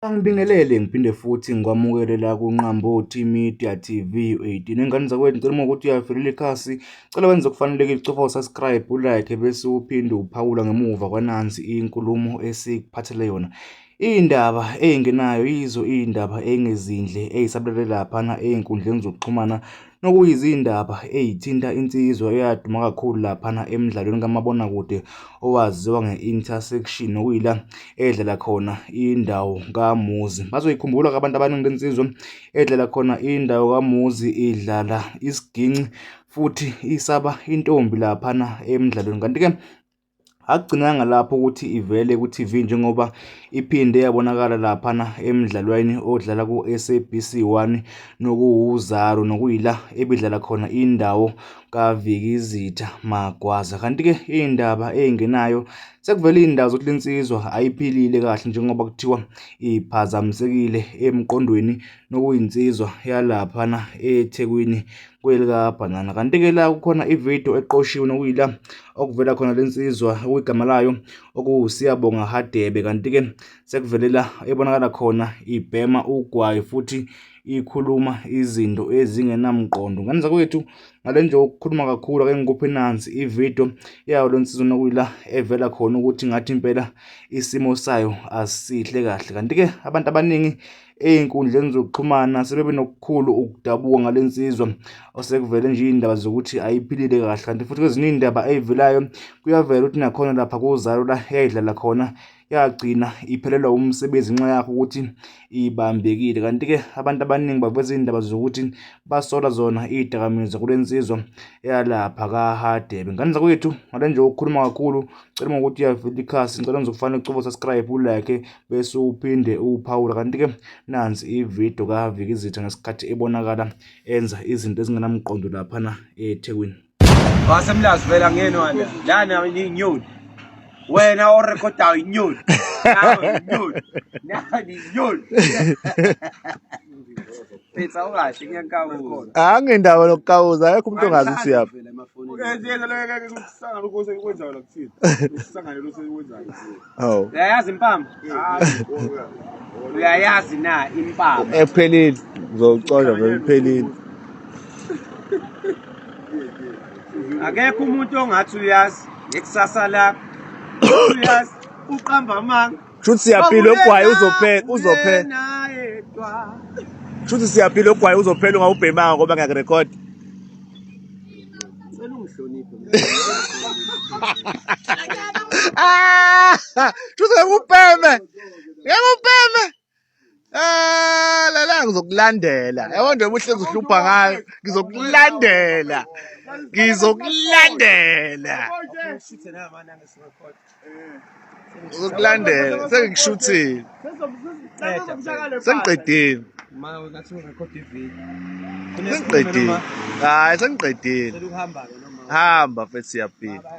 Angibingelele ngiphinde futhi ngikwamukele la kuNqambothi Media TV 18. Ingane zakwethu ngicela uma ukuthi uyafelela ikhasi, cela wenze okufanelekile ucofa usubscribe, ulike bese uphinde uphawula ngemuva kwanansi inkulumo esikuphathele yona. Iy'ndaba ey'ngenayo yizo iy'ndaba ey'ngezindle ey'sabalele laphana ey'nkundleni zokuxhumana nokuyizindaba ey'thinta insizwa eyaduma kakhulu laphana emdlalweni kamabonakude owaziwa nge-Intersection nokuyila edlala khona indawo kaMuzi. Bazoyikhumbula-ke abantu abaningi le nsizwa edlala khona indawo kaMuzi idlala isiginci futhi isaba intombi laphana emdlalweni. Kanti-ke Akugcinanga lapho ukuthi ivele ku-TV njengoba iphinde yabonakala laphana emdlalweni odlala ku-SABC 1 nokuwuZalo nokuyila ebidlala khona indawo kaVikizitha Magwaza. Kanti-ke iy'ndaba ey'ngenayo sekuvele iy'ndaba zokuthi le nsizwa ayiphilile kahle njengoba kuthiwa iphazamisekile emqondweni nokuyinsizwa yalaphana eThekwini kwelikabhanana. Kanti-ke la kukhona ividiyo eqoshiwe nokuyila okuvela khona le nsizwa okuyigama layo okuwuSiyabonga Hadebe. Kanti-ke sekuvele la ebonakala khona ibhema ugwayi futhi ikhuluma izinto ezingenamqondo. Ngane zakwethu ngale nje ukukhuluma kakhulu ake ngikuphe nansi ividiyo yayo le nsizwa nokuyila evela khona ukuthi ngathi impela isimo sayo asihle kahle. Kanti-ke abantu abaningi Ey'nkundleni zokuxhumana sebebe nokukhulu ukudabuka ngale nsizwa osekuvele nje iy'ndaba zokuthi ayiphilile kahle kanti futhi kwezinye iy'ndaba ey'velayo kuyavela ukuthi nakhona lapha kuzalo la eyayidlala khona yagcina iphelelwa umsebenzi ngenxa yakho ukuthi ibambekile. Kanti-ke abantu abaningi baveza iy'ndaba zokuthi basola zona iy'dakamizwa kule nsizwa yalapha kaHadebe. Ngane zakwethu ngale nje ukukhuluma kakhulu cela ngokuthi uyavela ikhasi ngicela ngizokufanele ucofa subscribe ulike bese uphinde uphawula kanti-ke nansi ividiyo kaVikizitha ngesikhathi ebonakala enza izinto ezingenamqondo laphana eThekwini. Wasemlazi vela ngeni wena lana inyoni wena orekhodayo inyoni nawe inyoni nani inyoni Phetha ungahle kuyankawuza. Angindawo lokukawuza akekho umuntu ongazi ukuthi uyaphi. Hawu. Uyayazi impama? Uyayazi na impama? Ephelile ngizocosha vele iphelile. Akekho umuntu ongathi uyazi ngekusasa lakho. Uyazi uqamba amanga. Shuthi siyaphila ogwayi uzophela uzophela. Shuthi siyaphila ogwayi uzophela ungawubhemanga ngoba ngiyakurekhoda. Cela ungihloniphe. Ah! Shuthi ngeke ubheme. Ngeke ubheme. Ah, la ngizokulandela. Yabo nje ubuhlezi uhlupha ngayo. Ngizokulandela. Ngizokulandela. Ngizokulandela. Sengikushuthile. Sengiqedile. Sengiqedile. Hayi sengiqedile. Hamba mfethu siyaphila.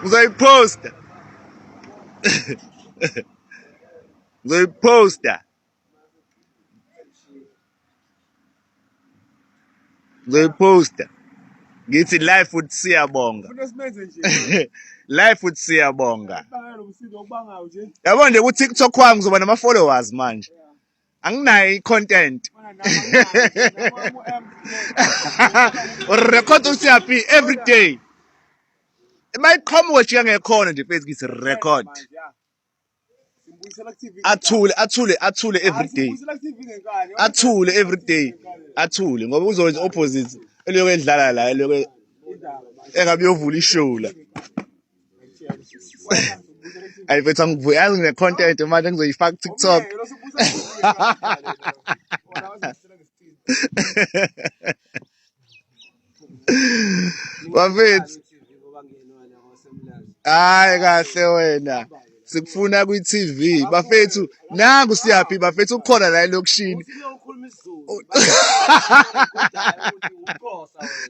Ngizoyiposta. Ngizoyiposta. Ngizoyiposta. Ngithi life with Siyabonga. Life with Siyabonga. Yabo nje ku TikTok wami ngizoba nama followers manje. Anginayo i-content. Record usiyaphi every day. Mayiqhamuka jika ngekhona nje mfethu ngithi record. Athule athule athule every day. Athule every day. Athule ngoba uzokwenza opposite elokhu edlala la elokhu engabe uyovula ishow la. Ayi mfethu angivuyi yazi ngine content manje ngizoyifaka ku TikTok. Bafethu. Hayi kahle wena. Sikufuna kwi TV. Bafethu nangu siyaphi bafethu ukhona la elokishini.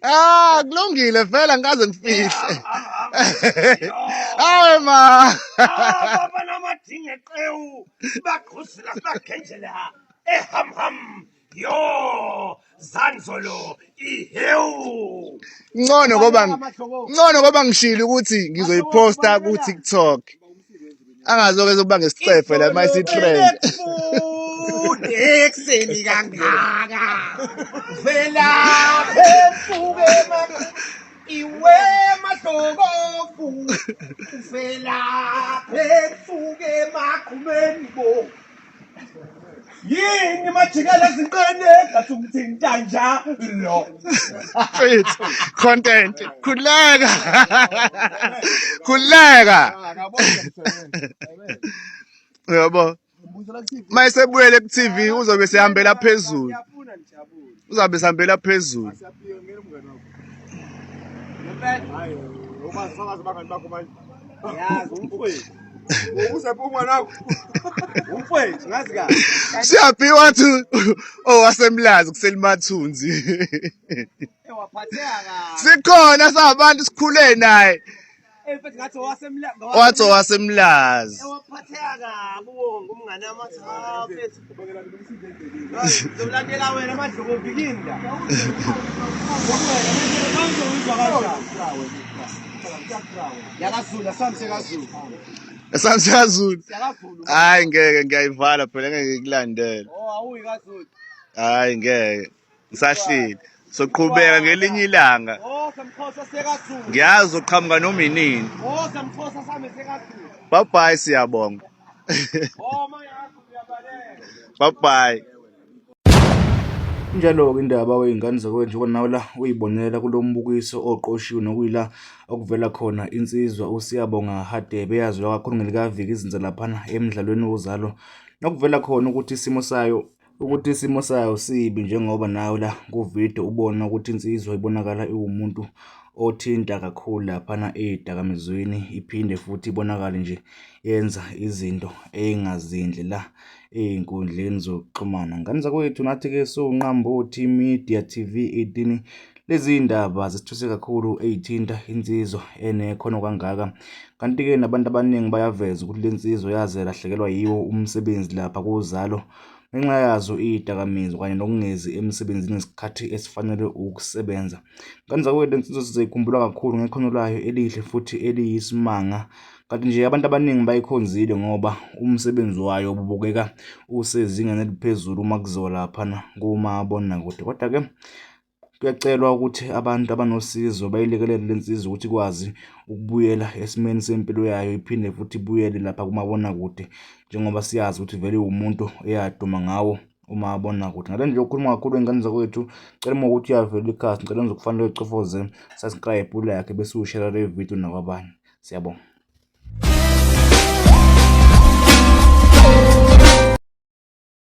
Ah, kulungile vele angikaze ngifihle. Hawe ma. Baba namadinga eqewu bagquzela bagenjela eham ham. Yo, Zanzolo, ihewu. Ngcono ngoba ngcono ngoba ngishilo ukuthi ngizoyiposta ku TikTok. Angazoke zokuba ngesicefe la mayisi trend. Ekuseni kangaka. Vela phefuke iwe madlokovu. Vela phefuke makhumeni bo. Yini majikela ezinqene ngathi umthinta njalo. Mfethu, content. Khuleka. Khuleka. Yabo. Mayesebuyele ku TV uzobe sehambela phezulu. Uzobe sehambela phezulu. Yazi umfowethu. Uzephi umngane wakho? Umfowethu ngazi kahle. Siyaphi wathi owasemlazi kuselimathunzi. Ewaphatheka kahle. Sikhona sabantu sikhule naye. Eh mfethu ngathi owasemlazi. Wathi owasemlazi. Ewaphatheka kabi wonke umngane wami athi ha mfethu. Ngizolandela wena madlokovi kini la. YakaZulu asamse kaZulu. Asamse kaZulu. Siyakazulu. Hayi ngeke ngiyayivala phela ngeke ngikulandele. Oh awuyi kaZulu. Hayi ngeke. Ngisahleli. Soqhubeka ngelinye ilanga. Oh samxhosa sekaZulu. Ngiyazi uqhamuka noma inini. Oh samxhosa sami sekaZulu. Bye bye siyabonga. Oh manje kaZulu uyabaleka. Bye bye. Injalo-ke indaba wey'ngane zakwethu njengoba nawe la uyibonela kulo mbukiso oqoshiwe nokuyila okuvela khona insizwa uSiyabonga Hadebe eyaziwa kakhulu ngelikaViki izinze laphana emdlalweni woZalo nokuvela khona ukuthi isimo sayo ukuthi isimo sayo sibi njengoba nawe la kuvidiyo ubona ukuthi insizwa ibonakala iwumuntu othinta kakhulu laphana ey'dakamizweni iphinde futhi ibonakale nje yenza izinto ey'ngazinhle la ey'nkundleni zokuxhumana. Ngane zakwethu nathi-ke siwunqambothi Media TV 18 lezi ndaba zisithuse kakhulu ey'thinta insizwa enekhono kangaka. Kanti-ke nabantu abaningi bayaveza ukuthi le nsizwa yaze yalahlekelwa yiwo umsebenzi lapha kuZalo ngenxa yazo iy'dakamizwa kanye nokungezi emsebenzini ngesikhathi esifanele ukusebenza. Ngane zakwethu le nsizwa sizoyikhumbula kakhulu ngekhono layo elihle futhi eliyisimanga. Kanti nje abantu abaningi bayikhonzile ngoba umsebenzi wayo ububukeka usezingeni eliphezulu uma kuziwa laphana kumabonakude. Kodwa-ke kuyacelwa ukuthi abantu abanosizo bayilekelele le nsizwa ukuthi ikwazi ukubuyela esimeni sempilo yayo iphinde futhi ibuyele lapha kumabonakude njengoba siyazi ukuthi vele iwumuntu eyaduma ngawo umabonakude. Ngale nje yokukhuluma kakhulu ngey'ngane zakwethu, cela uma ukuthi uyavela ikhasi ngicela nje ukufanele ucofoze subscribe, ulike bese ushera le video nakwabanye. Siyabonga.